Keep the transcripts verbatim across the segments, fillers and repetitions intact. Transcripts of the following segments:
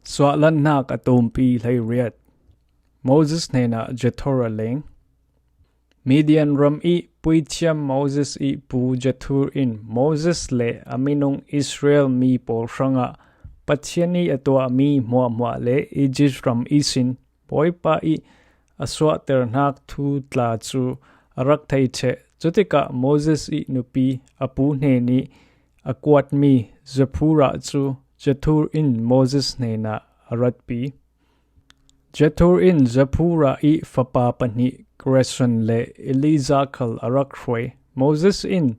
Suahlannak a tumpi hleiriat. Moses hnenah Jethur a leng. Midian ram ih puithiam Moses ih pu Jethur in Moses le a minung Israel mi pawl hrangah Pathian ih a tuahmi hmuahhmuah le Egypt ram ihsin Bawipa ih a suahterhnak thu tla cu a rak thei ṭheh. Cutikah Moses ih nupi a pu hnenih a kuatmi Zipporah cu Jethur in Moses hnenah a ratpi. Jethur in Zipporah ih fapa pahnih Gershom le Eliezer khal a rak hruai. Moses in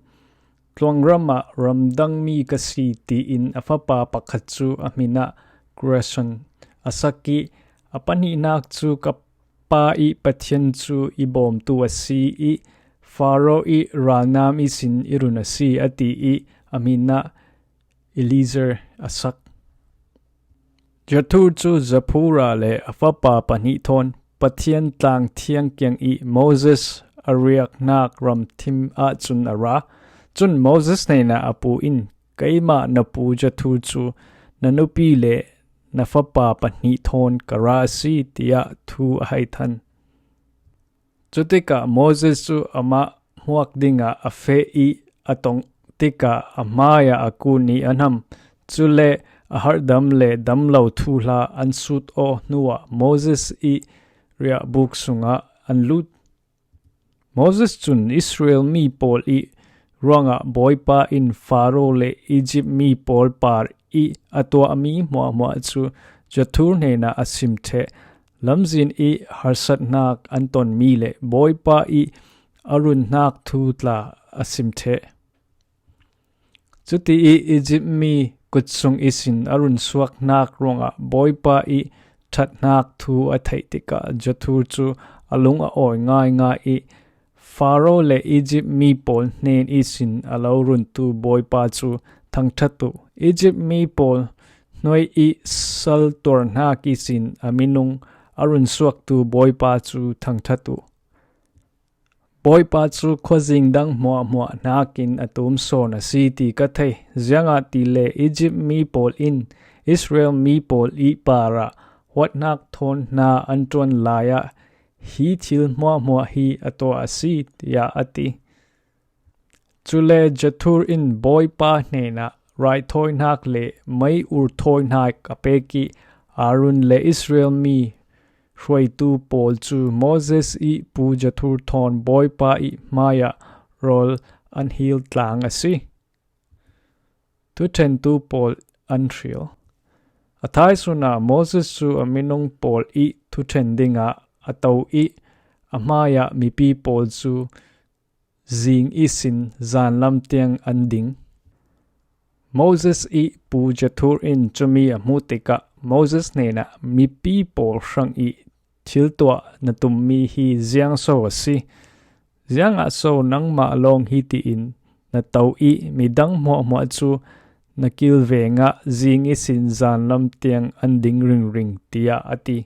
tluangramah ramdangmi ka si tiin a fapa pakhat cu a hminah Gershom a sak ih a pahnihnak cu ka pa ih Pathian cu i bawmtu a si ih Faro ih ralnam ihsin i run a si, a ti ih a hminah Eliezer a sak. Jethur cu Zipporah le a fapa pahnih thawn Pathian tlang thiang kiang ih Moses a riaknak ramthim ahcun a ra. Cun Moses hnenah a pu in, "Keimah na pu Jethur cu na nupi le na fapa pahnih thawn ka ra a si," tiah thu a hei than. Cutikah Moses cu amah hmuak dingah a feh ih a tongh tikah a hmaiah a kun ih a hnam. Cule a harhdam le damlo thuhla an sut aw hnuah Moses ih riahbuk sungah an lut. Moses cun Israel mi pawl ih ruangah Bawipa in Faro le Egypt mi pawl par ih a tuahmi hmuahhmuah cu Jethur hnenah a sim ṭheh. Lamzin ih harsatnak an tonmi le Bawipa ih a runnak thu tla a sim ṭheh. Cuti ih Egypt mi kutsung ihsin a runsuaknak ruangah Bawipa ih ṭhatnak thu a theih tikah Jethur cu a lung a awi ngaingai ih Faro le Egypt mi pawl hnen ihsin a lo runtu Bawipa cu thangṭhat uh. Egypt mi pawl hnuai ih sal tuarnak ihsin a minung a runsuaktu Bawipa cu thangṭhat uh. Bawipa cu khuazing dang hmuahhmuah hnakin a tum sawn a si ti ka thei. Ziangahtile Egypt mi pawl in Israel mi pawl ih parah huatnak thawn hna an ṭuan lai ah hi thil hmuahhmuah hi a tuah a si, tiah a ti. Cule Jethur in Bawipa hnenah raithawinak le mei ur thawinak a pek ih Aaron le Israel mi hruaitu pawl cu Moses ih pu Jethur thawn Bawipa ih hmaiah rawl an hil tlang a si. Thuṭhentu pawl an hril. A thaisun ah Moses cu a minung pawl ih thuṭhen dingah a to ih a hmaiah mipi pawl cu zing ihsin zanlam tiang an ding. Moses ih pu Jethur in cumi a hmuh tikah Moses hnenah, "Mipi pawl hrang ih thil tuah na tummi hi ziang so a si? Ziangah so nangmah lawng hi tiin na to ih midang hmuahhmuah cu na kilveng ah zing ihsin zanlam tiang an ding ringring?" tiah a ti.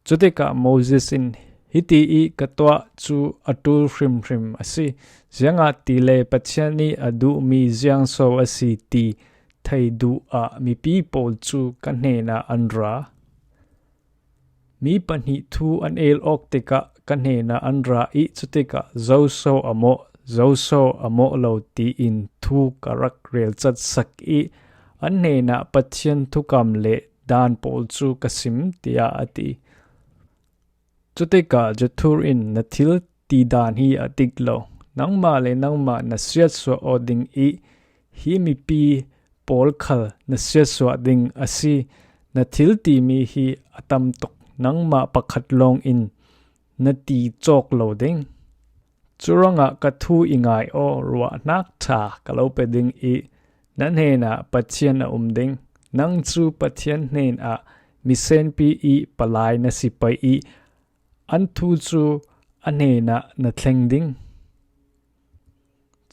Cutikah Moses in, "Hiti ih ka tuah cu a ṭul hrimhrim a si, ziangahtile Pathian ih a duhmi ziang so a si ti thei duh ah mipi pawl cu ka hnenah an ra. Mi pahnih thu an el awk tikah ka hnenah an ra ih cutikah zo so a mawh, zo so a mawh lo tiin thu ka rak relcat sak ih an hnenah Pathian thukam le dan pawl cu ka sim," tiah a ti. Cutikah Jethur in, "Na thil ti dan hi a dik lo. Nangmah le nangmah na siatsuah aw ding ih hi mipi pawl khal na siatsuah ding a si. Na thil timi hi a tam tuk. Nangmah pakhat lawng in na ti cawk lo ding. Curuangah ka thu i ngai aw, ruahnak ṭha ka lo pe ding ih na hnenah Pathian a um ding. Nang cu Pathian hnenah misenpi ih palai na si pei ih an thu cu a hnenah na thleng ding.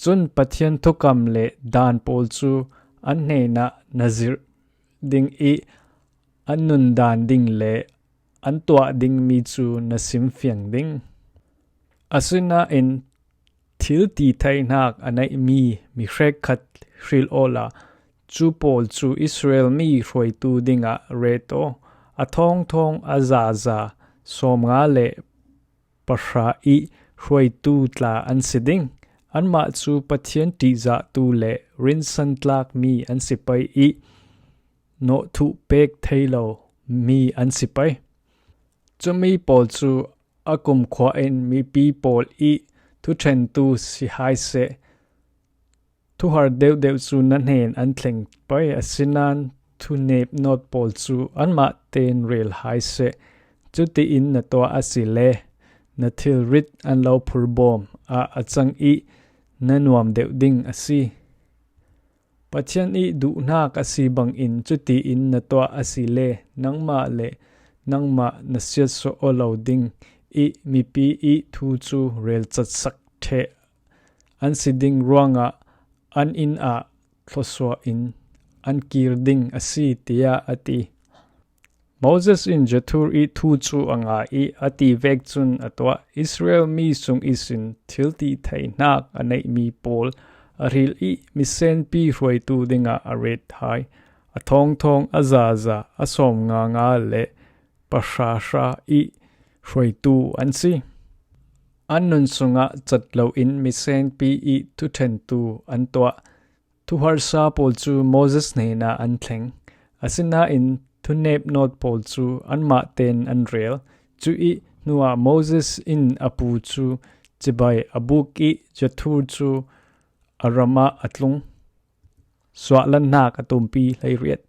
Cun Pathian thukam le dan pawl cu an hnenah na zirh ding ih an nundan ding le an tuah dingmi cu na simfiang ding. Asinain thil ti theihnak a neihmi mi hrekkhat hril awla Cu pawl cu Israel mi hruaitu dingah ret aw, a thawngthawng a zaza sawmnga le pahra ih hruaitu tla an si ding. Anmah cu Pathian ṭihzahtu le rinsantlak mi an si pei ih nawhthuh pek thei lo mi an si pei. Cumi pawl cu a kumkhua in mipi pawl ih thuṭhentu si hai seh, thuhar deuhdeuh cu na hnen an thleng pei, asinain thunep nawt pawl cu anmah tein rel hai seh. Cutiin na tuah asile na thilrit an lo phurbawm ah a cang ih na nuam deuh ding a si. Pathian ih duhnak a si bangin cutiin na tuah asile nangmah le nangmah na siatsuah aw lo ding ih mipi ih thu cu relcatsak ṭheh an si ding ruangah an inn ah thlawsuah in an kir ding a si, tiah a ti. Moses in Jethur ih thu cu a ngai ih a ti vek cun a tuah. Israel mi sung ihsin thil ti theihnak a neihmi pawl a hril ih misenpi hruaitu dingah a ret hai. A thawngthawng a zaza a sawmnga nga le pahra hra ih hruaitu an si. An nun sungah cat loin misenpi ih thuṭhentu an tuah. Thuharsa pawl cu Moses hnenah an thleng. Asinain thunep nawt pawl cu anmah tein an rel. Cu ih hnuah Moses in a pu cu cibai a buk ih Jethur cu a ram ah a tlung. Suahlannak a tumpi hleiriat.